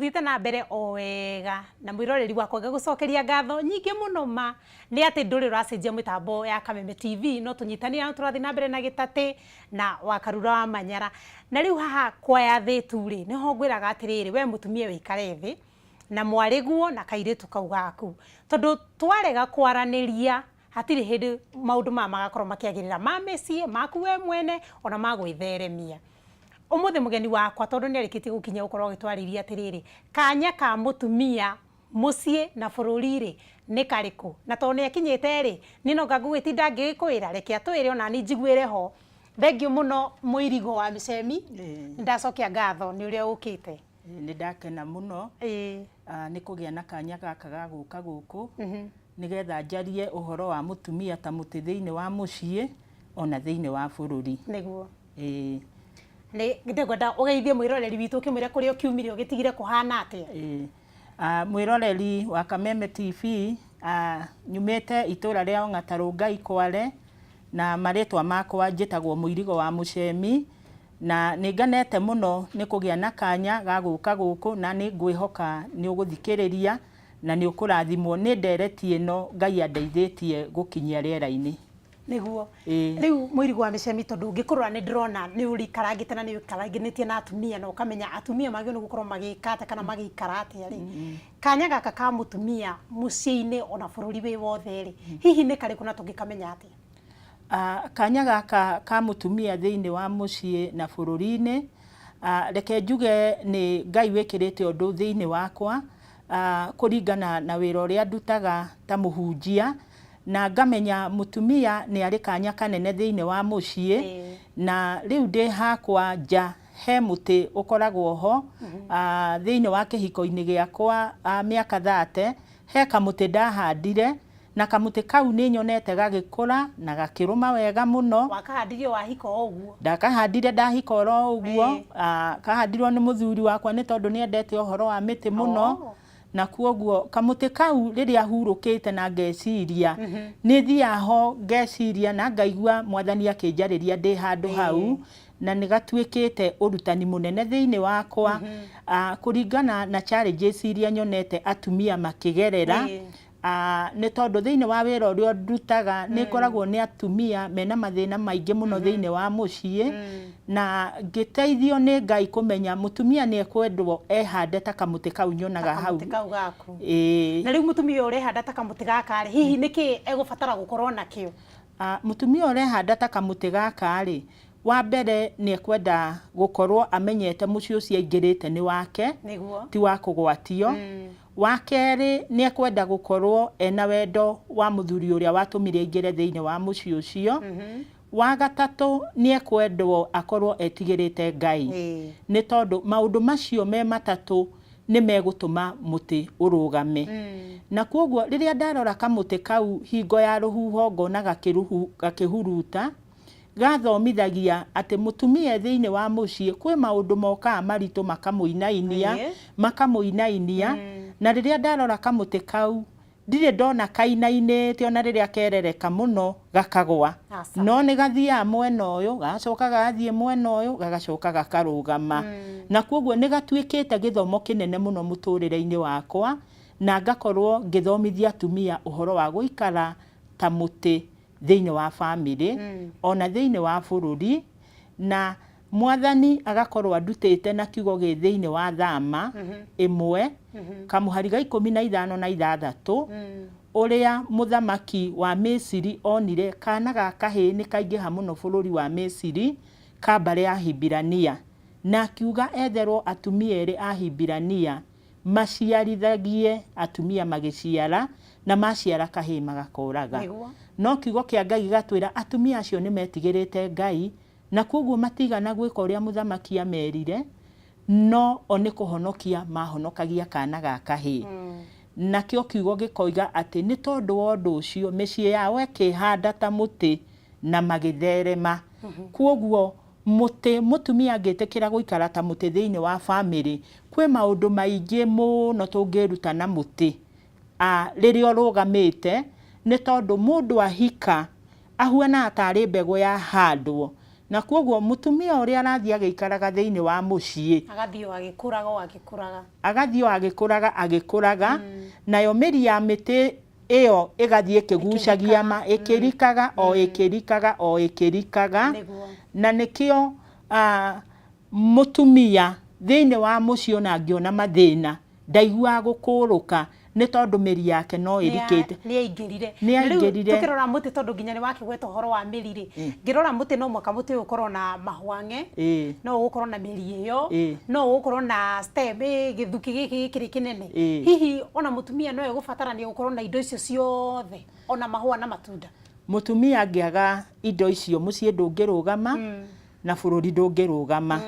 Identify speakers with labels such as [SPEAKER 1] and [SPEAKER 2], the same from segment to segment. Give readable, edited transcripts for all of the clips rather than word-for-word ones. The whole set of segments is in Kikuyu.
[SPEAKER 1] Tũthiĩte na mbere o wega na mwĩroreri wakwa ngagũcokeria ngatho nyingĩ mũno ma nĩ atĩ ndũrĩ ũracenjia mĩtambo ya Kameme TV no tũnyitanĩra no tũrathiĩ na mbere na gĩtatĩ na wakarura wa manyara. Na rĩu haha kwa ya thĩtu rĩ nĩho ngwĩraga atĩrĩrĩ we mũtumia wĩikare thĩ na mwarĩguo na kairĩtu kau gaku tondũ twarega kwaranĩria hatirĩ hĩndĩ maũndũ maya magakorwo makĩagĩrĩra ma mĩciĩ maku we mwene ona ma gwĩtheremia. Ũmũthĩ mũgeni wakwa tondũ nĩ arĩkĩtie gũkinya gũkorwo agĩtwarĩria atĩrĩrĩ, kanya ka mũtumia mũciĩ na bũrũri rĩ nĩ karĩkũ? Na tondũ nĩ akinyĩte rĩ, niĩ no anga ngũgĩtinda ngĩgĩkwĩra, reke atwĩre ona niĩ njiguĩre ho. Thengiũ mũno Mũirigo wa Mĩcemi, nĩ ndacokia ngatho nĩ ũrĩa ũkĩte.
[SPEAKER 2] Nĩ ndakena mũno nĩ kũgĩa na kanya gaka ga gũka gũkũ nĩgetha njarie ũhoro wa mũtumia ta mũtĩ thĩinĩ wa mũciĩ ona thĩinĩ wa bũrũri.
[SPEAKER 1] Nĩguo.
[SPEAKER 2] Ĩĩ.
[SPEAKER 1] Nĩ ndĩngwenda ũgeithie mwĩroreri witũ ũkĩmwĩre kũrĩa ũkiumire ũgĩtigire kũhana atĩa.
[SPEAKER 2] Ĩĩ. Mwĩroreri wa Kameme TV, nyumĩte itũra rĩa Ong'ata Rũngai Kware, na marĩtwa makwa njĩtagwo Mũirigo wa Mũcemi, na nĩ ngenete mũno nĩ kũgĩa na kanya ga gũka gũkũ na nĩ ngwĩhoka nĩ ũgũthikĩrĩria na nĩ ũkũrathimwo nĩ ndereti ĩno Ngai andeithĩtie gũkinyia rĩera-inĩ.
[SPEAKER 1] Nĩguo.
[SPEAKER 2] Ĩĩ.
[SPEAKER 1] Rĩu Mũirigo wa Mĩcemi tondũ ũngĩkũrora nĩ ndĩrona nĩ ũrĩikarangĩte na nĩ ũikaranganĩtie na atumia na ũkamenya atumia magĩrĩirwo nĩ gũkorwo magĩka atĩa kana magĩikara atĩa rĩ, kanya gaka ka mũtumia mũciĩ-inĩ ona bũrũri wĩ wothe rĩ, hihi nĩ karĩkũ na tũngĩkamenya atĩa?
[SPEAKER 2] Kanya gaka ka mũtumia thĩinĩ wa mũciĩ na bũrũri-inĩ, reke njuge nĩ Ngai wĩkĩrĩte ũndũ thĩinĩ wakwa kũringana na wĩra ũrĩa ndutaga ta mũhunjia, na ngamenya mũtumia nĩ arĩ kanya kanene thĩinĩ wa mũciĩ, na rĩu ndĩ hakwa nja he mũtĩ ũkoragwo ho thĩinĩ wa kĩhiko-inĩ gĩakwa mĩaka 30, he kamũtĩ ndahandire, na kamũtĩ kau nĩ nyonete gagĩkũra na gakĩrũma wega mũno.
[SPEAKER 1] Wakahandire o wahika o ũguo?
[SPEAKER 2] Ndakahandire ndahika oro ũguo, kahandirwo nĩ mũthuri wakwa nĩ tondũ nĩ endete ũhoro wa mĩtĩ mũno. Na kwoguo kamũtĩ kau rĩrĩa hurũkĩte na ngeciria, nĩ thiaga ho ngeciria na ngaigua Mwathani akĩnjarĩria ndĩ handũ hau, na nĩ gatuĩkĩte ũrutani mũnene thĩinĩ wakwa, kũringana na challenges iria nyonete atumia makĩgerera. Nĩ tondũ thĩinĩ wa wĩra ũrĩa ndutaga nĩ ngoragwo nĩ atumia mena mathĩna maingĩ mũno thĩinĩ wa mũciĩ, na ngĩteithio nĩ Ngai kũmenya mũtumia nĩ ekwendwo ehande ta kamũtĩ kau nyonaga hau.
[SPEAKER 1] Kamũtĩ kau gaku.
[SPEAKER 2] Ĩĩ.
[SPEAKER 1] Na rĩu mũtumia ũyũ ũrehanda ta kamũtĩ gaka rĩ, hihi nĩkĩ egũbatara gũkorwo nakĩo?
[SPEAKER 2] Mũtumia ũrehanda ta kamũtĩ gaka rĩ, wa mbere nĩ ekwenda gũkorwo amenyete mũciĩ ũcio aingĩrĩte nĩ wake,
[SPEAKER 1] Nĩguo.
[SPEAKER 2] ti wa kũgwatio. Wa kerĩ, nĩ ekwenda gũkorwo ena wendo wa mũthuri ũrĩa watũmire aingĩre thĩinĩ wa mũciĩ ũcio. Wa gatatũ, nĩ ekwendwo akorwo etigĩrĩte Ngai. Nĩ tondũ maũndũ macio me matatũ nĩ megũtũma mũtĩ ũrũgame. Na kwoguo rĩrĩa ndarora kamũtĩ kau hingo ya rũhuho ngona gakĩhuruta, gathomithagia atĩ mũtumia e thĩinĩ wa mũciĩ kwĩ maũndũ mokaga maritũ makamũinainia, makamũinainia, na rĩrĩa ndarora kamũtĩ kau ndirĩ ndona kainainĩte ona rĩrĩa kerereka mũno gakagwa, no nĩ gathiaga mwena ũyũ gagacoka gagathiĩ mwena ũyũ gagacoka gakarũgama, na kwoguo nĩ gatuĩkĩte gĩthomo kĩnene mũno mũtũrĩre-inĩ wakwa, na ngakorwo ngĩthomithia atumia ũhoro wa gũikara ta mũtĩ thĩinĩ wa famĩlĩ, ona thĩinĩ wa bũrũri, na Mwathani agakorwo andutĩte na kiugo gĩ thĩinĩ wa Thama ĩmwe, kamũhari ga 15 na 6, ũrĩa mũthamaki wa Misiri onire kaana ga kahĩĩ nĩ kaingĩha mũno bũrũri wa Misiri ka mbarĩ ya Ahibirania, na akiuga etherwo atumia erĩ Ahibirania maciarithagie atumia magĩciara, na maciara kahĩĩ magakoraga. No kiugo kĩa Ngai gĩgatwĩra atumia acio nĩ metigĩrĩte Ngai, na kwoguo matiigana gwĩka ũrĩa mũthamaki aamerire, no o nĩ kũhonokia maahonokagia kaana ga kahĩĩ. Nakĩo kiugo gĩkoiga atĩ nĩ tondũ wa ũndũ ũcio mĩciĩ yao ĩkĩĩhanda ta mũtĩ na magĩtherema. Kwoguo mũtĩ, mũtumia angĩtĩkĩra gũikara ta mũtĩ thĩinĩ wa famĩlĩ, kwĩ maũndũ maingĩ mũno tũngĩĩruta na mũtĩ rĩrĩa ũrũgamĩte, nĩ tondũ mũndũ ahika, ahuanaga tarĩ mbegũ yahandwo, Na kwoguo mũtumia ũrĩa arathiĩ agĩikaraga thĩinĩ wa mũciĩ,
[SPEAKER 1] Agathiĩ o agĩkũraga o agĩkũraga.
[SPEAKER 2] Agathiĩ o agĩkũraga agĩkũraga, nayo mĩri ya mĩtĩ ĩyo ĩgathiĩ ĩkĩgucagia ma, ĩkĩrikaga o ĩkĩrikaga o ĩkĩrikaga. Na nĩkĩo mũtumia thĩinĩ wa mũciĩ ona angĩona mathĩna ndaiguaga gũkũrũka, nĩ tondũ mĩri yake no ĩrikĩte.
[SPEAKER 1] Nĩ aingĩrire.
[SPEAKER 2] Nĩ aingĩrire.
[SPEAKER 1] Tũkĩrora mũtĩ, tondũ nginya nĩ wakĩgweta ũhoro wa mĩri rĩ, ngĩrora mũtĩ no mũhaka mũtĩ ũyũ ũkorwo na mahwang'e, no ũgũkorwo na mĩri ĩyo, no ũgũkorwo na stem, gĩthukĩ gĩkĩ gĩkĩrĩ kĩnene. Hihi ona mũtumia no egũbatarania gũkorwo na indo icio ciothe, ona mahũa na matunda?
[SPEAKER 2] Mũtumia angĩaga indo icio, mũciĩ ndũngĩrũgama na bũrũri ndũngĩrũgama.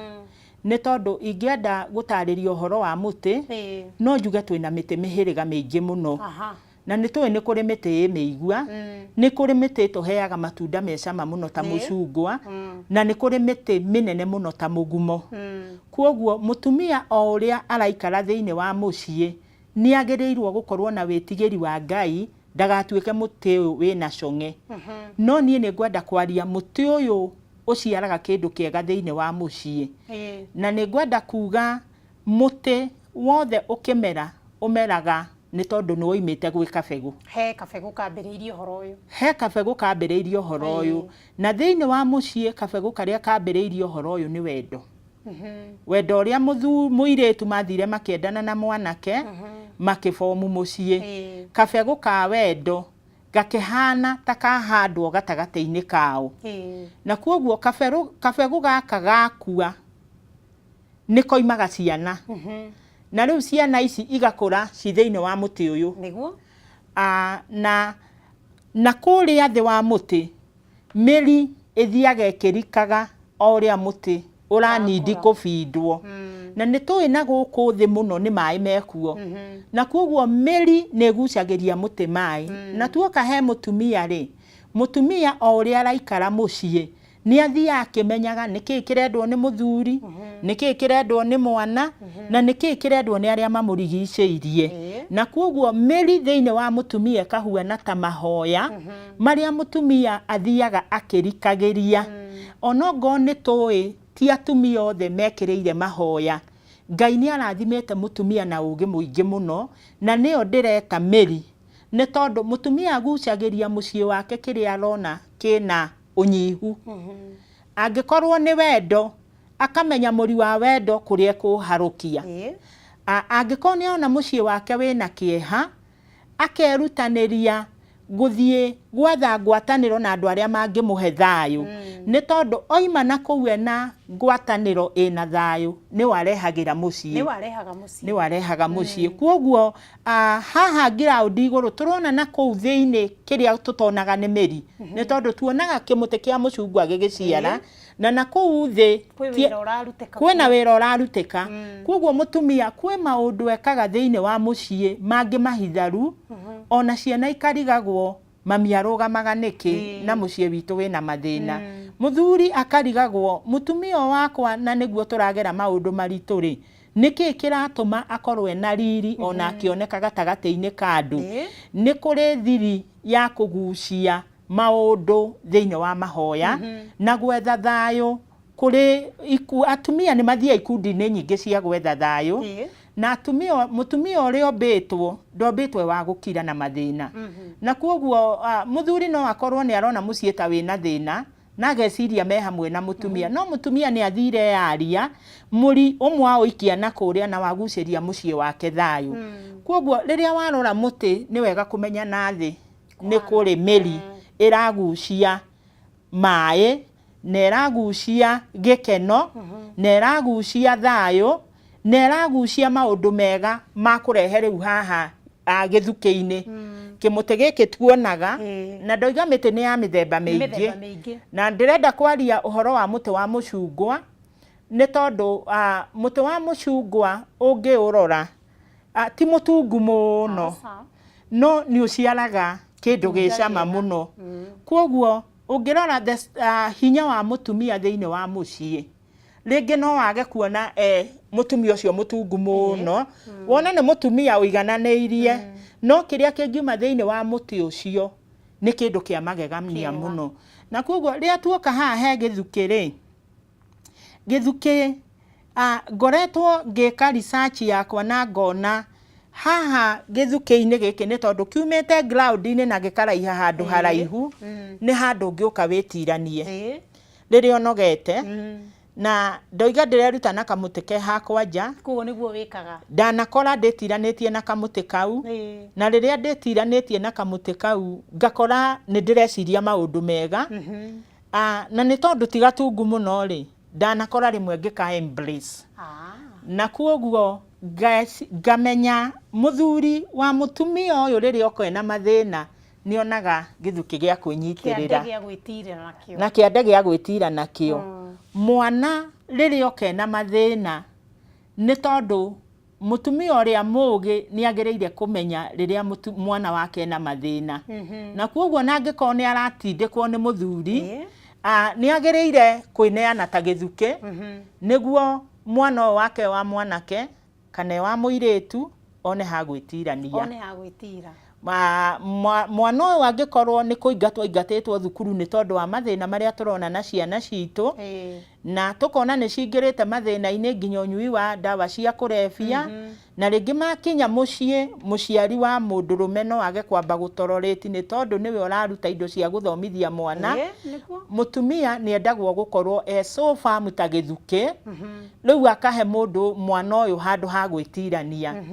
[SPEAKER 2] Nĩ tondũ ingĩenda gũtarĩria ũhoro wa mũtĩ, no njuge twĩna mĩtĩ mĩhĩrĩga mĩingĩ mũno. Na nĩ tũĩ nĩ kũrĩ mĩtĩ ĩ mĩigua, nĩ kũrĩ mĩtĩ ĩtũheaga matunda me cama mũno ta mũcungwa, na nĩ kũrĩ mĩtĩ mĩnene mũno ta mũgumo. Kwoguo mũtumia o ũrĩa araikara thĩinĩ wa mũciĩ, nĩ agĩrĩirwo gũkorwo na wĩtigĩri wa Ngai, ndagatuĩke mũtĩ ũyũ wĩna cong'e. No niĩ nĩ ngwenda kwaria mũtĩ ũyũ ũciaraga kĩndũ kĩega thĩinĩ wa mũciĩ. Na nĩ ngwenda kuga mũtĩ wothe ũkĩmera, ũmeraga nĩ tondũ nĩ woimĩte gwĩ kabegũ.
[SPEAKER 1] He kabegũ kambĩrĩirie ũhoro ũyũ.
[SPEAKER 2] He kabegũ kambĩrĩirie ũhoro ũyũ. Na thĩinĩ wa mũciĩ kabegũ karĩa kambĩrĩirie ũhoro ũyũ nĩ wendo. Wendo ũrĩa mũirĩtu mathire makĩendana na mwanake, makĩbomu mũciĩ. Kabegũ ka wendo gakĩhana ta kahandwo gatagatĩ-inĩ kao. Na kwoguo kabegũ gaka gakua nĩ koimaga ciana. Na rĩu ciana ici igakũra ci thĩinĩ wa mũtĩ ũyũ. Na kũrĩa thĩ wa mũtĩ, mĩri ĩthiaga ĩkĩrikaga o ũrĩa mũtĩ ũranindi kũbindwo. Na nĩ tũĩ na gũkũ thĩ mũno nĩ maĩ mekuo. Na kwoguo mĩri nĩ ĩgucagĩria mũtĩ maĩ. Na tuoka he mũtumia rĩ, mũtumia o ũrĩa araikara mũciĩ, nĩ athiaga akĩmenyaga nĩkĩĩ kĩrendwo nĩ mũthuri, nĩkĩĩ kĩrendwo nĩ mwana, na nĩkĩĩ kĩrendwo nĩ arĩa mamũrigicĩirie. Na kwoguo mĩri thĩinĩ wa mũtumia ĩkahuana ta mahoya, marĩa mũtumia athiaga akĩrikagĩria. Onokorwo nĩ tũĩ ti atumia othe mekĩrĩire mahoya, Ngai nĩ arathimĩte mũtumia na ũgĩ mũingĩ mũno, na nĩyo ndĩreta mĩri, nĩ tondũ mũtumia agucagĩria mũciĩ wake kĩrĩa arona kĩna ũnyihu. Angĩkorwo nĩ wendo, akamenya mũri wa wendo kũrĩa ekũharũkia. Angĩkorwo nĩ ona mũciĩ wake wĩna kĩeha, akerutanĩria gũthiĩ gwetha ngwatanĩro na andũ arĩa mangĩmũhe thayũ. Nĩ tondũ oima na kũu ena ngwatanĩro ĩna thayũ, nĩwe arehagĩra mũciĩ.
[SPEAKER 1] Nĩwe
[SPEAKER 2] arehaga mũciĩ. Kwoguo haha ground igũrũ tũrona na kũu thĩinĩ kĩrĩa tũtonaga nĩ mĩri. Nĩ tondũ tuonaga kĩmũtĩ kĩa mũcungwa gĩgĩciara, na kũu thĩ kwĩna wĩra ũrarutĩka. Kwoguo mũtumia kwĩ maũndũ ekaga thĩinĩ wa mũciĩ mangĩ mahitharu, ona ciana ikarigagwo mami arũgamaga nĩkĩ na mũciĩ witũ wĩna mathĩna. Mũthuri akarigagwo mũtumia wakwa na nĩguo tũragera maũndũ maritũ rĩ, nĩkĩ kĩratũma akorwo ena riri ona akĩoneka gatagatĩ-inĩ ka andũ. Nĩ kũrĩ thiri ya kũgucia maũndũ thĩinĩ wa mahoya na gwetha thayũ. Kũrĩ atumia nĩ mathiaga ikundi-inĩ nyingĩ cia gwetha thayũ, na atumia, mũtumia ũrĩa ũmbĩtwo ndombĩtwo wa gũkira na mathĩna. Na kwoguo mũthuri no akorwo nĩ arona mũciĩ ta wĩna thĩna, na ageciria me hamwe na mũtumia, no mũtumia nĩ athire yaria mũri ũmwe aũikia na kũrĩa na wagucĩria mũciĩ wake thayũ. Kwoguo rĩrĩa warora mũtĩ nĩ wega kũmenya na thĩ nĩ kũrĩ mĩri ĩragucia maĩ, na ĩragucia gĩkeno, na ĩragucia thayũ, na ĩragucia maũndũ mega ma kũrehe rĩu haha gĩthukĩ-inĩ. Kĩmũtĩ gĩkĩ tuonaga, na ndoiga mĩtĩ nĩ ya mĩthemba mĩingĩ, na ndĩrenda kwaria ũhoro wa mũtĩ wa mũcungwa, nĩ tondũ mũtĩ wa mũcungwa ũngĩũrora ti mũtungu mũno, no nĩ ũciaraga kĩndũ gĩ cama mũno. Kwoguo ũngĩrora hinya wa mũtumia thĩinĩ wa mũciĩ, rĩngĩ no wage kuona mũtumia ũcio mũtungu mũno, wone nĩ mũtumia ũigananĩirie, no kĩrĩa kĩngiuma thĩinĩ wa mũtĩ ũcio Nĩ kĩndũ kĩa magegania
[SPEAKER 1] Kĩega.
[SPEAKER 2] Mũno. Na koguo rĩrĩa tuoka haha he gĩthukĩ rĩ, gĩthukĩ ngoretwo ngĩka research yakwa na ngona haha gĩthukĩ-inĩ gĩkĩ nĩ tondũ kiumĩte ground-inĩ na gĩkaraiha handũ haraihu, nĩ handũ ũngĩũka wĩtiranie rĩrĩa ũnogete. Na ndoiga ndĩreruta na kamũtĩ ke hakwa nja.
[SPEAKER 1] Koguo nĩguo wĩkaga.
[SPEAKER 2] Ndanakora ndĩtiranĩtie na kamũtĩ kau, na rĩrĩa ndĩtiranĩtie na kamũtĩ kau ngakora nĩ ndĩreciria maũndũ mega. Na nĩ tondũ ti gatungu mũno rĩ, ndanakora rĩmwe ngĩka embrace. Na kwoguo ngamenya mũthuri wa mũtumia ũyũ rĩrĩa oka ena mathĩna nĩ onaga gĩthukĩ gĩa
[SPEAKER 1] Kĩande
[SPEAKER 2] kwĩnyitĩrĩra
[SPEAKER 1] gĩa gwĩtirĩra nakĩo.
[SPEAKER 2] Na kĩande gĩa gwĩtira nakĩo. Mwana rĩrĩa oka ena mathĩna, nĩ tondũ mũtumia ũrĩa mũgĩ nĩ agĩrĩire kũmenya rĩrĩa mwana wake ena mathĩna, na kwoguo na angĩkorwo nĩ aratindĩkwo nĩ mũthuri, nĩ agĩrĩire kwĩneana ta gĩthukĩ nĩguo mwana ũyũ wake wa mwanake kana wa mũirĩtu one ha gwĩtirania.
[SPEAKER 1] One ha gwĩtira.
[SPEAKER 2] Mwana ũyũ angĩkorwo nĩ kũingatwo aingatĩtwo thukuru nĩ tondũ wa mathĩna marĩa tũrona na ciana citũ, na tũkona nĩ cingĩrĩte mathĩna-inĩ nginya ũnyui wa ndawa cia kũrebia, na rĩngĩ makinya mũciĩ mũciari wa mũndũrũme no age kwamba gũtororĩti nĩ tondũ nĩwe ũraruta indo cia gũthomithia mwana.
[SPEAKER 1] Nĩguo.
[SPEAKER 2] Mũtumia nĩ endagwo gũkorwo e so firm ta gĩthukĩ, rĩu akahe mũndũ mwana ũyũ handũ ha gwĩtirania.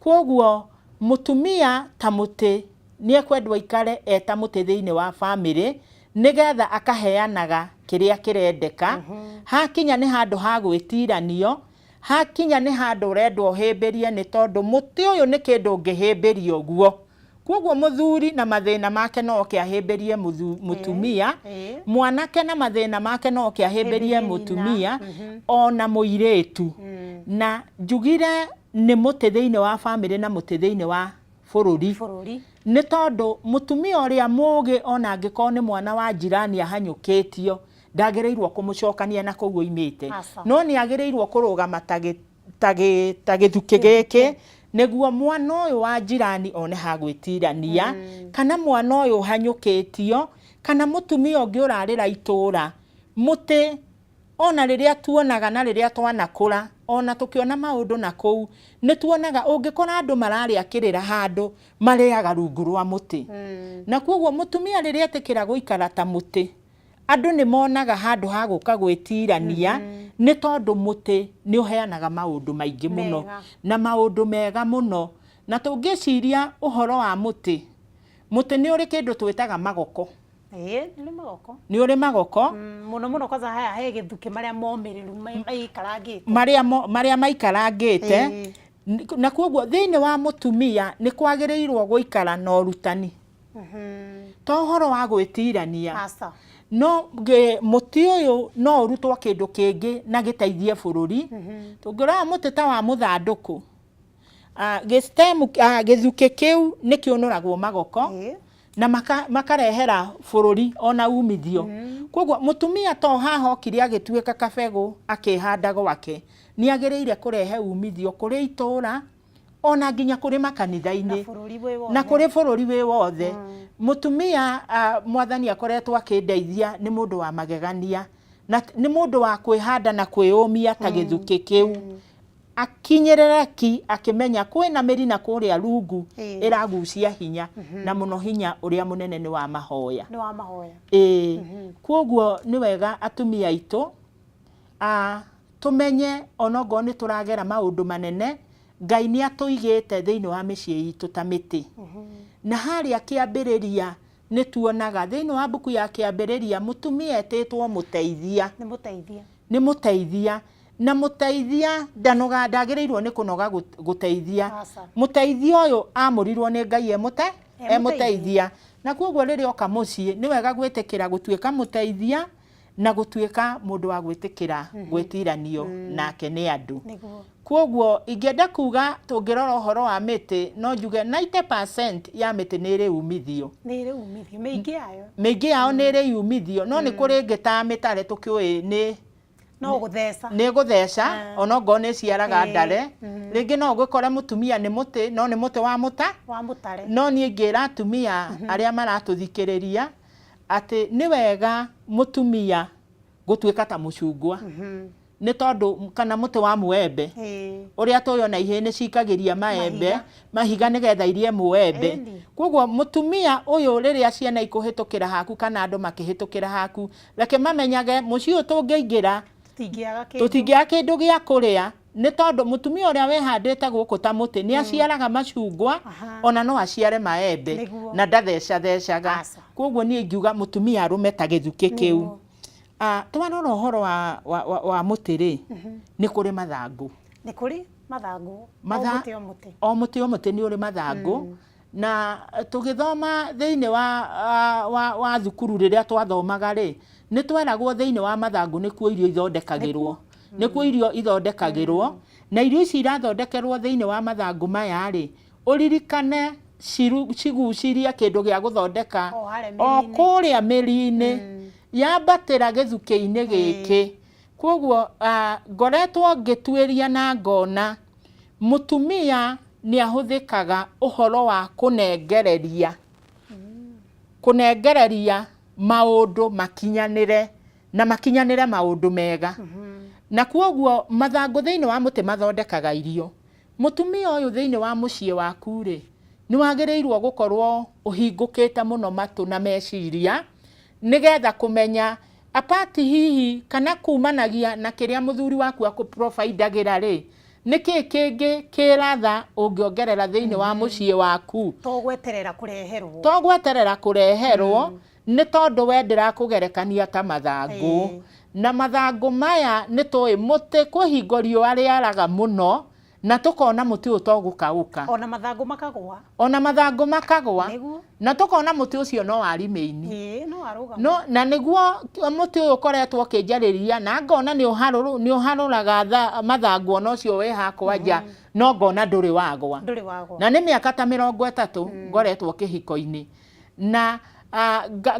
[SPEAKER 2] Kwoguo mũtumia ta mũtĩ nĩ ekwendwo aikare e ta mũtĩ thĩinĩ wa bamĩrĩ nĩgetha akaheanaga kĩrĩa kĩrendeka. Hakinya nĩ handũ ha gwĩtiranio, hakinya nĩ handũ ũrendwo ũhĩmbĩrie, nĩ tondũ mũtĩ ũyũ nĩ kĩndũ ũngĩhĩmbĩria ũguo. Koguo mũthuri na mathĩna make no oke ahĩmbĩrie mũtumia, mwanake na mathĩna make no oke ahĩmbĩrie
[SPEAKER 1] Hĩmbĩrie
[SPEAKER 2] mũtumia, ona mũirĩtu. Na njugire nĩ mũtĩ thĩinĩ wa bamĩrĩ na mũtĩ thĩinĩ wa bũrũri.
[SPEAKER 1] Bũrũri.
[SPEAKER 2] Nĩ tondũ mũtumia ũrĩa mũgĩ, ona angĩkorwo nĩ mwana wa njirani ahanyũkĩtio, ndagĩrĩirwo kũmũcokania na kũu oimĩte.
[SPEAKER 1] Aca.
[SPEAKER 2] No nĩ agĩrĩirwo kũrũgama ta gĩthukĩ gĩkĩ nĩguo mwana ũyũ wa njirani one ha gwĩtirania, kana mwana ũyũ ũhanyũkĩtio, kana mũtumia ũngĩ ũrarĩra itũra. Mũtĩ ona rĩrĩa tuonaga na rĩrĩa twanakũra, ona tũkĩona maũndũ na kũu, nĩ tuonaga ũngĩkora andũ mararĩa kĩrĩra handũ, marĩaga rungu rwa mũtĩ. Na koguo mũtumia rĩrĩa etĩkĩra gũikara ta mũtĩ, andũ nĩ monaga handũ ha gũka gwĩtirania, nĩ tondũ mũtĩ nĩ ũheanaga maũndũ maingĩ mũno
[SPEAKER 1] Mega.
[SPEAKER 2] Na maũndũ mega mũno. Na tũngĩciria ũhoro wa mũtĩ, mũtĩ nĩ ũrĩ kĩndũ twĩtaga magoko.
[SPEAKER 1] Nĩ magoko.
[SPEAKER 2] Nĩ ũrĩ magoko.
[SPEAKER 1] Mũno mũno kwanza haya he gĩthukĩ marĩa momĩrĩru maikarangĩte.
[SPEAKER 2] Marĩa maikarangĩte. Na koguo thĩinĩ wa mũtumia nĩ kwagĩrĩirwo gũikara na ũrutani, to ũhoro wa gwĩtirania.
[SPEAKER 1] Aca.
[SPEAKER 2] No mũtĩ ũyũ no ũrutwo kĩndũ kĩngĩ na gĩteithie bũrũri. Tũngĩrora mũtĩ ta wa mũthandũkũ, gĩ-stem, gĩthukĩ kĩu nĩ kĩũnũragwo magoko na makarehera bũrũri ona umithio. Koguo mũtumia to haha okire agĩtuĩka kabegũ akĩhanda gwake, nĩ agĩrĩire kũrehe umithio kũrĩ itũra ona nginya kũrĩ makanitha-inĩ.
[SPEAKER 1] Na bũrũri wĩ wothe.
[SPEAKER 2] Na kũrĩ bũrũri wĩ wothe. Mũtumia, mwathani akoretwo akĩndeithia, nĩ mũndũ wa magegania na nĩ mũndũ wa kwĩhanda na kwĩyũmia ta gĩthukĩ kĩu, akinyĩrĩre ki akĩmenya kwĩna mĩri na kũrĩa rungu ĩragucia hinya, na mũno hinya ũrĩa mũnene nĩ wa mahoya.
[SPEAKER 1] Nĩ wa mahoya.
[SPEAKER 2] Ĩĩ, koguo nĩ wega atumia aitũ tũmenye onokorwo nĩ tũragera maũndũ manene, Ngai nĩ atũigĩte thĩinĩ wa mĩciĩ itũ ta mĩtĩ. Na harĩa kĩambĩrĩria nĩ tuonaga thĩinĩ wa mbuku ya Kĩambĩrĩria mũtumia etĩtwo mũteithia.
[SPEAKER 1] Nĩ mũteithia.
[SPEAKER 2] Nĩ mũteithia, na mũteithia ndanoga, ndagĩrĩirwo nĩ kũnoga gũteithia.
[SPEAKER 1] Aca.
[SPEAKER 2] Mũteithia ũyũ amũrirwo nĩ Ngai
[SPEAKER 1] E
[SPEAKER 2] e mũteithia, na koguo rĩrĩa oka mũciĩ nĩ wega gwĩtĩkĩra gũtuĩka mũteithia na gũtuĩka mũndũ wa gwĩtĩkĩra gwĩtiranio nake nĩ andũ. Koguo ingĩenda kuga tũngĩrora ũhoro wa mĩtĩ, no njuge 90% ya mĩtĩ nĩ ĩrĩ umithio.
[SPEAKER 1] Nĩ ĩrĩ umithio mĩingĩ yayo.
[SPEAKER 2] Mĩingĩ yao nĩ ĩrĩ umithio, no nĩ kũrĩ ĩngĩ ta mĩtare tũkĩũĩ nĩ
[SPEAKER 1] No gũtheca.
[SPEAKER 2] Nĩ gũtheca, onokorwo nĩ ĩciaraga ndare. Rĩngĩ no ũgĩkore mũtumia nĩ mũtĩ, no nĩ mũtĩ wa mũta,
[SPEAKER 1] wa mũtare.
[SPEAKER 2] No niĩ ingĩra atumia arĩa maratũthikĩrĩria atĩ nĩ wega mũtumia gũtuĩka ta mũcungwa, nĩ tondũ kana mũtĩ wa mũembe, ũrĩa tũĩ ona ihĩĩ nĩ cikagĩria maembe mahiga nĩgetha irie mũembe. Koguo mũtumia ũyũ, rĩrĩa ciana ikũhĩtũkĩra haku kana andũ makĩhĩtũkĩra haku, reke mamenyage mũciĩ ũyũ tũngĩingĩra
[SPEAKER 1] tũtingĩaga kĩndũ,
[SPEAKER 2] tũtingĩaga kĩndũ gĩa kũrĩa, nĩ tondũ mũtumia ũrĩa wĩhandĩte gũkũ ta mũtĩ nĩ aciaraga macungwa, ona no aciare maembe, na ndathecathecaga. Koguo niĩ ingiuga mũtumia arũme ta gĩthukĩ kĩu. Twarora ũhoro wa mũtĩ rĩ, nĩ kũrĩ mathangũ.
[SPEAKER 1] Nĩ kũrĩ mathangũ. O mũtĩ o mũtĩ.
[SPEAKER 2] O mũtĩ o mũtĩ nĩ ũrĩ mathangũ. Na tũgĩthoma thĩinĩ wa thukuru, rĩrĩa twathomaga rĩ, nĩ tweragwo thĩinĩ wa mathangũ nĩkuo irio ithondekagĩrwo, nĩkuo irio ithondekagĩrwo. Na irio ici irathondekerwo thĩinĩ wa mathangũ maya rĩ, ũririkane cigucirie kĩndũ gĩa gũthondeka
[SPEAKER 1] o harĩa
[SPEAKER 2] o
[SPEAKER 1] mĩri-inĩ.
[SPEAKER 2] Kũrĩa mĩri-inĩ, yambatĩra gĩthukĩ-inĩ gĩkĩ. Koguo ngoretwo ngĩtuĩria na ngona mũtumia nĩ ahũthĩkaga ũhoro wa kũnengereria maũndũ makinyanĩre, na makinyanĩre maũndũ mega. Na koguo mathangũ thĩinĩ wa mũtĩ mathondekaga irio. Mũtumia ũyũ, thĩinĩ wa mũciĩ waku rĩ, nĩ wagĩrĩirwo gũkorwo ũhingũkĩte mũno matũ na meciria, nĩgetha kũmenya apati hihi kana kumanagia na kĩrĩa mũthuri waku akũprovidagĩra rĩ, nĩkĩ kĩngĩ kĩratha ũngĩongerera thĩinĩ wa mũciĩ waku.
[SPEAKER 1] To gweterera kũreherwo.
[SPEAKER 2] To gweterera kũreherwo, nĩ tondũ we ndĩrakũgerekania ta mathangũ. Na mathangũ maya, nĩ tũĩ mũtĩ kwĩ hingo riũa rĩaraga mũno na tũkona mũtĩ ũyũ to gũkaũka.
[SPEAKER 1] Ona mathangũ makagwa.
[SPEAKER 2] Ona mathangũ makagwa. Na tũkona mũtĩ ũcio no wa remain.
[SPEAKER 1] Ĩĩ, no arũgama.
[SPEAKER 2] No na nĩguo mũtĩ ũyũ ũkoretwo ũkĩnjarĩria, na ngona nĩ ũharũraga mathangũ ona ũcio wĩ hakwa nja, no ngona ndũrĩ wagwa.
[SPEAKER 1] Ndũrĩ wagwa.
[SPEAKER 2] Na nĩ mĩaka ta 30 ngoretwo kĩhiko-inĩ, na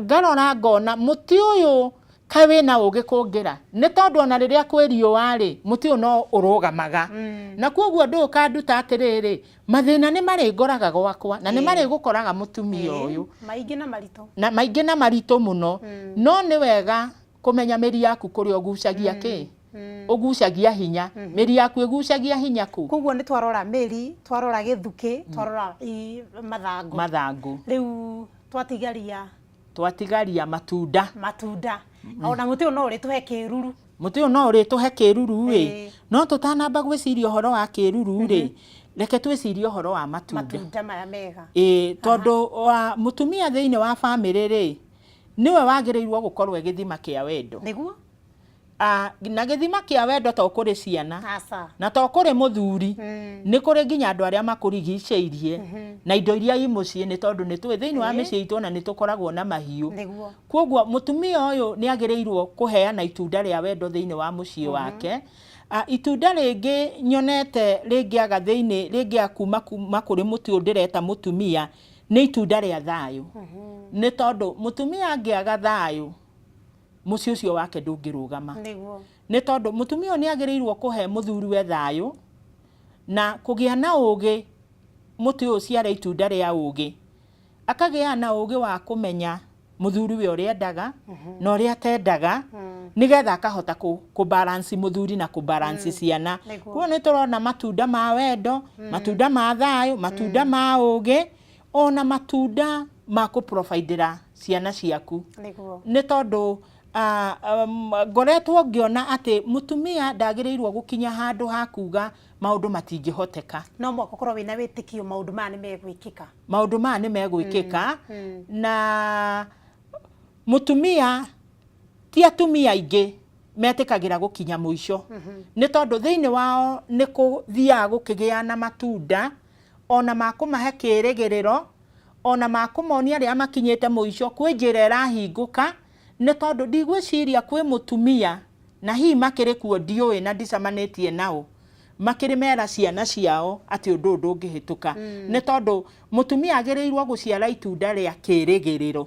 [SPEAKER 2] ngarora ngona mũtĩ ũyũ kaĩ wĩna ũgĩ kũngĩra, nĩ tondũ ona rĩrĩa kwĩ riũa rĩ, mũtĩ ũyũ no ũrũgamaga. Na koguo ũndũ ũyũ ũkanduta atĩrĩrĩ, mathĩna nĩ marĩngoraga gwakwa na nĩ marĩgũkoraga mũtumia ũyũ.
[SPEAKER 1] Maingĩ na maritũ.
[SPEAKER 2] Na maingĩ na maritũ mũno, no nĩ wega kũmenya mĩri yaku kũrĩa ũgucagia kĩ, ũgucagia hinya. Mĩri yaku ĩgucagia hinya kũ?
[SPEAKER 1] Koguo nĩ twarora mĩri, twarora gĩthukĩ, twarora mathangũ.
[SPEAKER 2] Mathangũ.
[SPEAKER 1] Rĩu twatigaria
[SPEAKER 2] Twatigaria matunda.
[SPEAKER 1] Matunda. Ona mũtĩ ũyũ no ũrĩtũhe kĩruru.
[SPEAKER 2] Mũtĩ ũyũ no ũrĩtũhe kĩruru ĩ. No tũtanamba gwĩciria ũhoro wa kĩruru rĩ, reke twĩcirie ũhoro wa matunda.
[SPEAKER 1] Matunda maya mega.
[SPEAKER 2] Ĩĩ, tondũ wa mũtumia thĩinĩ wa bamĩrĩ rĩ, nĩwe wagĩrĩirwo gũkorwo e gĩthima kĩa wendo. Na gĩthima kĩa wendo to kũrĩ ciana,
[SPEAKER 1] Aca.
[SPEAKER 2] na to kũrĩ mũthuri, nĩ kũrĩ nginya andũ arĩa makũrigicĩirie na indo iria i mũciĩ, nĩ tondũ nĩ tũĩ thĩinĩ wa mĩciĩ itũ ona nĩ tũkoragwo na mahiũ. Koguo mũtumia ũyũ nĩ agĩrĩirwo kũheana itunda rĩa wendo thĩinĩ wa mũciĩ wake. Itunda rĩngĩ nyonete rĩngĩaga thĩinĩ, rĩngĩaga kuma kũrĩ mũtĩ ũyũ ndĩreta mũtumia, nĩ itunda rĩa thayũ, nĩ tondũ mũtumia angĩaga thayũ, mũciĩ ũcio wake ndũngĩrũgama. Nĩ tondũ mũtumia ũyũ nĩ agĩrĩirwo kũhe mũthuriwe thayũ na kũgĩa na ũgĩ. Mũtĩ ũyũ ũciare itunda rĩa ũgĩ, akagĩa na ũgĩ wa kũmenya mũthuriwe ũrĩa endaga na ũrĩa atendaga, nĩgetha akahota kũ balance mũthuri na kũ balance ciana. Koguo nĩ tũrona matunda ma wendo, matunda ma thayũ, matunda ma ũgĩ, ona matunda ma kũ-providera ciana ciaku. Nĩ tondũ ngoretwo ngĩona atĩ mũtumia ndagĩrĩirwo gũkinya handũ ha kuga maũndũ matingĩhoteka.
[SPEAKER 1] No mũhaka ũkorwo wĩna wĩtĩkio maũndũ maya nĩ megwĩkĩka.
[SPEAKER 2] Maũndũ maya nĩ megwĩkĩka. Na mũtumia, ti atumia aingĩ metĩkagĩra gũkinya mũico, nĩ tondũ thĩinĩ wao nĩ kũthiaga gũkĩgĩa na matunda ona ma kũmahe kĩrĩgĩrĩro, ona ma kũmonia rĩrĩa makinyĩte mũico kwĩ njĩra ĩrahingũka. Nĩ tondũ ndigwĩciria kwĩ mũtumia, na hihi makĩrĩ kuo ndiũĩ na ndicamanĩtie nao, makĩrĩ mera ciana ciao atĩ ũndũ ũyũ ndũngĩhĩtũka. Nĩ tondũ mũtumia agĩrĩirwo gũciara itunda rĩa kĩrĩgĩrĩro,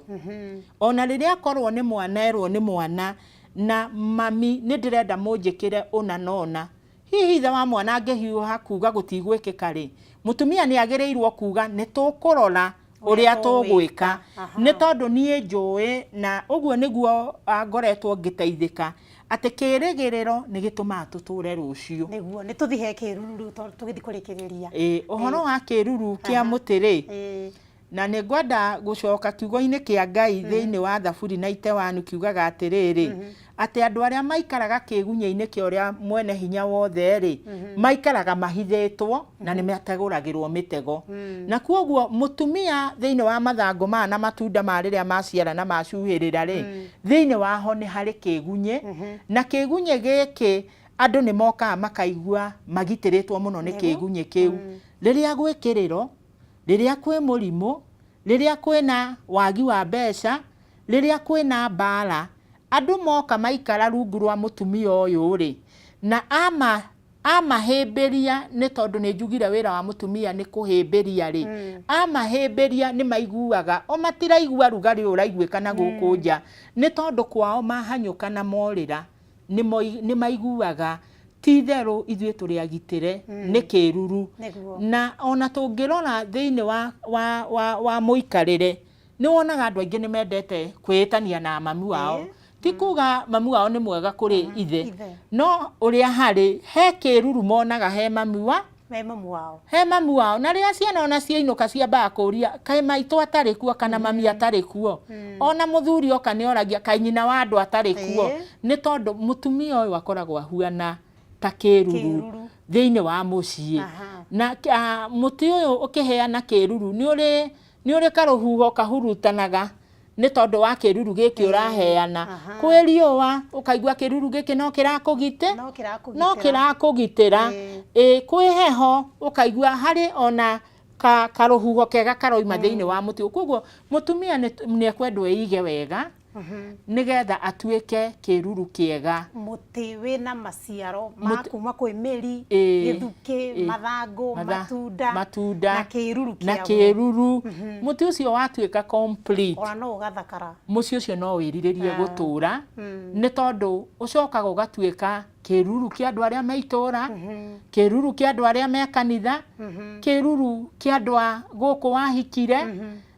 [SPEAKER 2] ona rĩrĩa akorwo nĩ mwana erwo nĩ mwana. Na mami nĩ ndĩrenda mũnjĩkĩre ũna na ũna. Hihi ithe wa mwana angĩhiũha kuga gũtigwĩkĩka rĩ, mũtumia nĩ agĩrĩirwo kuga nĩ tũkũrora ũrĩa tũgwĩka, nĩ tondũ niĩ njũĩ na ũguo nĩguo ngoretwo ngĩteithĩka atĩ kĩrĩgĩrĩro nĩ gĩtũmaga tũtũre rũciũ.
[SPEAKER 1] Nĩguo, nĩ tũthiĩ he kĩruru rĩu tondũ tũgĩthiĩ kũrĩkĩrĩria.
[SPEAKER 2] Ĩĩ, ũhoro wa kĩruru kĩa mũtĩ rĩ, na nĩ ngwenda gũcoka kiugo-inĩ kĩa Ngai thĩinĩ wa Thaburi na Itewanu kiugaga atĩrĩrĩ, atĩ andũ arĩa maikaraga kĩgunyĩ-inĩ kĩa ũrĩa mwene hinya wothe-rĩ, maikaraga mahithĩtwo na nĩ mategũragĩrwo mĩtego. Na kwoguo mũtumia thĩinĩ wa mathangũ maya na matunda ma rĩrĩa maciara na macuhĩrĩra-rĩ, thĩinĩ waho nĩ harĩ kĩgunyĩ, na kĩgunyĩ gĩkĩ andũ nĩ mokaga makaigua magitĩrĩtwo mũno nĩ kĩgunyĩ kĩu. Rĩrĩa gwĩ kĩrĩro, rĩrĩa kwĩ mũrimũ, rĩrĩa kwĩna wagi wa mbeca, rĩrĩa kwĩna mbara, andũ moka maikara rungu rwa mũtumia ũyũ rĩ, na ama amahĩmbĩria, nĩ tondũ nĩ njugire wĩra wa mũtumia nĩ kũhĩmbĩria rĩ, amahĩmbĩria nĩ maiguaga, o matiraigua rugarĩ ũyũ ũraiguĩka na gũkũ nja, nĩ tondũ kwao mahanyũka na morĩra, nĩ maiguaga ti itherũ ithuĩ tũrĩ agitĩre nĩ kĩruru. Na ona tũngĩrora thĩinĩ wa mũikarĩre, nĩ wonaga andũ aingĩ nĩ mendete kwĩĩtania na mami wao. Ti kuga mami wao nĩ mwega kũrĩ ithe, no ũrĩa harĩ he kĩruru monaga he mami wa
[SPEAKER 1] he mami wao.
[SPEAKER 2] He mami wao. Na rĩrĩa ciana ona ciainũka ciambaga kũria kaĩ maitũ atarĩ kuo kana mami atarĩ kuo. Ona mũthuri oka nĩ oragia kaĩ nyina wa andũ atarĩ kuo. Nĩ tondũ mũtumia ũyũ akoragwo ahuana ta kĩruru thĩinĩ wa mũciĩ. Na mũtĩ ũyũ ũkĩheana kĩruru nĩ ũrĩ karũhuho kahurutanaga nĩ tondũ wa kĩruru gĩkĩ ũraheana. Kwĩ riũa ũkaigua kĩruru gĩkĩ no kĩrakũgitĩra, no kĩrakũgitĩra. Ĩ kwĩ heho ũkaigua harĩ ona karũhuho kega karoima thĩinĩ wa mũtĩ. Koguo mũtumia nĩ ekwendwo eige wega nĩgetha atuĩke kĩruru kĩega.
[SPEAKER 1] Mũtĩ wĩna maciaro ma kuma kwĩ mĩri, gĩthukĩ, mathangũ, matunda,
[SPEAKER 2] matunda
[SPEAKER 1] na kĩruru
[SPEAKER 2] na kĩruru. Mũtĩ ũcio watuĩka complete,
[SPEAKER 1] ona no ũgathakara.
[SPEAKER 2] Mũciĩ ũcio no wĩrirĩrie gũtũra, nĩ tondũ ũcokaga ũgatuĩka kĩruru kĩa andũ arĩa me itũra, kĩruru kĩa andũ arĩa me kanitha, kĩruru kĩa andũ a gũkũ wahikire,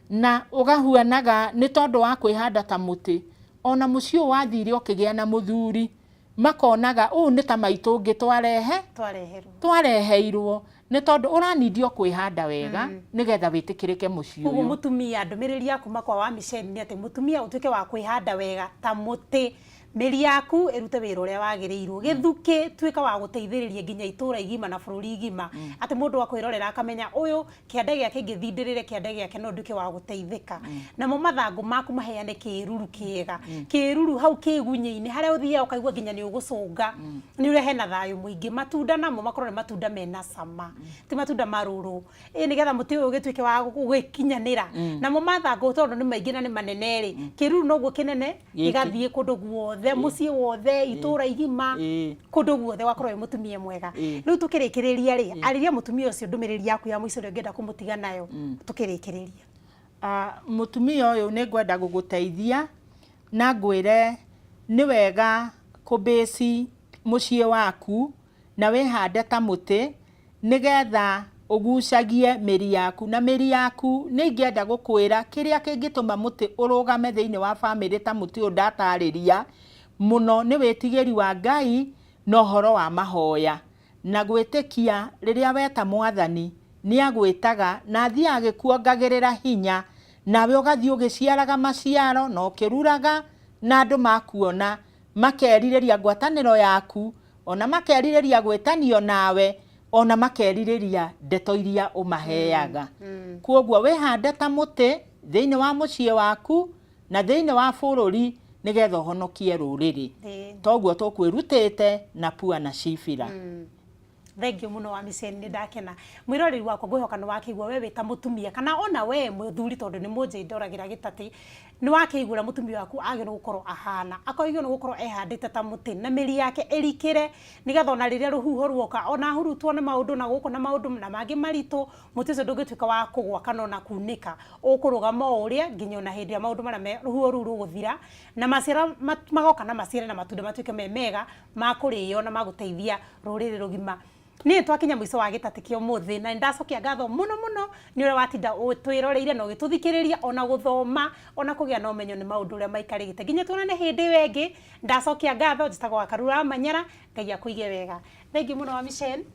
[SPEAKER 2] na ũgahuanaga nĩ tondũ wa kwĩhanda ta mũtĩ. Ona mũciĩ ũyũ wathire ũkĩgĩa na mũthuri, makonaga ũũ nĩ ta maitũ ũngĩ twareheirwo, nĩ tondũ ũranindio kwĩhanda wega nĩgetha wĩtĩkĩrĩke mũciĩ
[SPEAKER 1] ũyũ. Koguo mũtumia, ndũmĩrĩri ya kuma kwa wa Michelle nĩ atĩ mũtumia ũtuĩke wa kwĩhanda wega ta mũtĩ, mĩri yaku ĩrute wĩra ũrĩa wagĩrĩirwo, gĩthukĩ tuĩka wa gũteithĩrĩria nginya itũra igima na bũrũri igima, atĩ mũndũ akwĩrorera akamenya ũyũ kĩande gĩake ngĩthindĩrĩre kĩande gĩake no nduĩke wa gũteithĩka. Namo mathangũ maku maheane kĩruru kĩega, kĩruru hau kĩgunyĩ-inĩ harĩa ũthiaga ũkaigua nginya nĩ ũgũcũnga, nĩ ũrĩa hena thayũ mũingĩ. Matunda namo makorwo nĩ matunda mena cama, ti matunda marũrũ, ĩ nĩgetha mũtĩ ũyũ ũgĩtuĩke wa gũgĩkinyanĩra. Namo mathangũ tondũ nĩ maingĩ na nĩ manene rĩ, kĩruru noguo kĩnene gĩgathiĩ kũndũ guothe, mũciĩ wothe, itũra igima, kũndũ guothe wakorwo wĩ mũtumia mwega. Rĩu tũkĩrĩkĩrĩria rĩ, arĩria mũtumia ũcio ndũmĩrĩri yaku ya mũico ĩrĩa ũngĩenda kũmũtiga nayo tũkĩrĩkĩrĩria.
[SPEAKER 2] Mũtumia ũyũ nĩ ngwenda gũgũteithia na ngwĩre nĩ wega kũbĩci mũciĩ waku na wĩhande ta mũtĩ nĩgetha ũgucagie mĩri yaku. Na mĩri yaku nĩ ingĩenda gũkwĩra kĩrĩa kĩngĩtũma mũtĩ ũrũgame thĩinĩ wa bamĩrĩ ta mũtĩ ũyũ ndatarĩria mũno nĩ wĩtigĩri wa Ngai na ũhoro wa mahoya na gwĩtĩkia rĩrĩa weta mwathani nĩ agwĩtaga na athiaga agĩkuongagĩrĩra hinya, nawe ũgathiĩ ũgĩciaraga maciaro na ũkĩruraga na andũ makuona makerirĩria ngwatanĩro yaku, ona makerirĩria gwĩtanio nawe, ona makerirĩria ndeto iria ũmaheaga. Kwoguo wĩhande ta mũtĩ thĩinĩ wa mũciĩ waku na thĩinĩ wa bũrũri nĩgetha ũhonokie rũrĩrĩ. Toguo tũkwĩrutĩte na Pua na Shifira.
[SPEAKER 1] Thank you mũno wa Michelle, nĩ ndakena. Mwĩroreri wakwa, ngwĩhoka nĩ wakĩigua we wĩ ta mũtumia kana ona we mũthuri, tondũ nĩ mũnjĩ ndoragĩra gĩtatĩ, nĩ wakĩigua ũrĩa mũtumia waku agĩrĩirwo gũkorwo ahana. Akorwo nĩ gũkorwo ehandĩte ta mũtĩ na mĩri yake ĩrikĩre, nĩgetha ona rĩrĩa rũhuho ruoka, ona ahurutwo nĩ maũndũ na gũkũ na maũndũ na mangĩ maritũ, mũtĩ ũcio ndũngĩtuĩka wa kũgwa kana ona kunĩka, ũkũrũgama o ũrĩa nginya ona hĩndĩ ĩrĩa maũndũ marĩa rũhuho rũu rũgũthira, na maciaro magoka na maciare na matunda matuĩke me mega ma kũrĩo na ma gũteithia rũrĩrĩ rũgima. Niĩ twakinya mũico wa gĩtatĩ kĩa ũmũthĩ, na nĩndacokia ngatho mũno mũno nĩ ũrĩa watinda twĩroreire na ũgĩtũthikĩrĩria, ona gũthoma, ona kũgĩa na ũmenyo nĩ maũndũ ũrĩa maikarĩte. Nginya tuonane hĩndĩ ĩyo ĩngĩ, ndacokia ngatho. Njĩtagwo Wakarura wa Manyara. Ngai akũige wega. Thengiũ mũno wa Michelle.